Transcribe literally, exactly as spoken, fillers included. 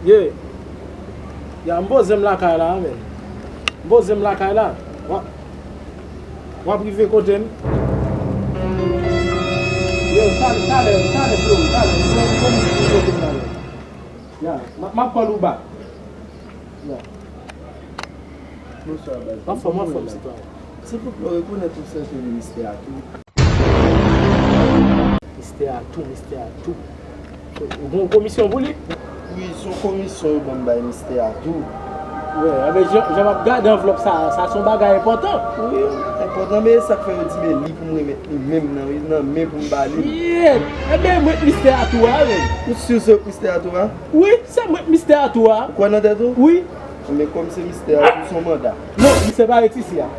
Ye. Ya, m poze m lakay la, men. M poze m lakay la. W ap, w ap rive kote m. Yo, talè, talè, talè, Flori, talè. Flori, m rive kote m talè. Ya, m ap, m ap call ou back. Ya. Bonswa, baz. W ap fè m, w ap fè m, sitwayen. Silvouplè, w rekonèt yon sèten Mistè Atou? Mistè Atou, Mistè Atou. Ou gen yon komisyon pou li? Wi, se yon komisyon yo ban m bay Mistè Atou. Wi, anben, jan, jan m ap gade anvlòp sa, sa se yon bagay enpòtan. Wi, enpòtan, men e sa k fè yo di men li pou m remèt li menm nan, wi, nan men pou m ba li. Shit! Enben, mwen Mistè Atou a, men. Ou si se Mistè Atou a? Wi, se mwen Mistè Atou a. Ou kwè nan tèt ou? Wi. Men kòm se Mistè Atou, se yon manda. Non, misye pa ret isi a.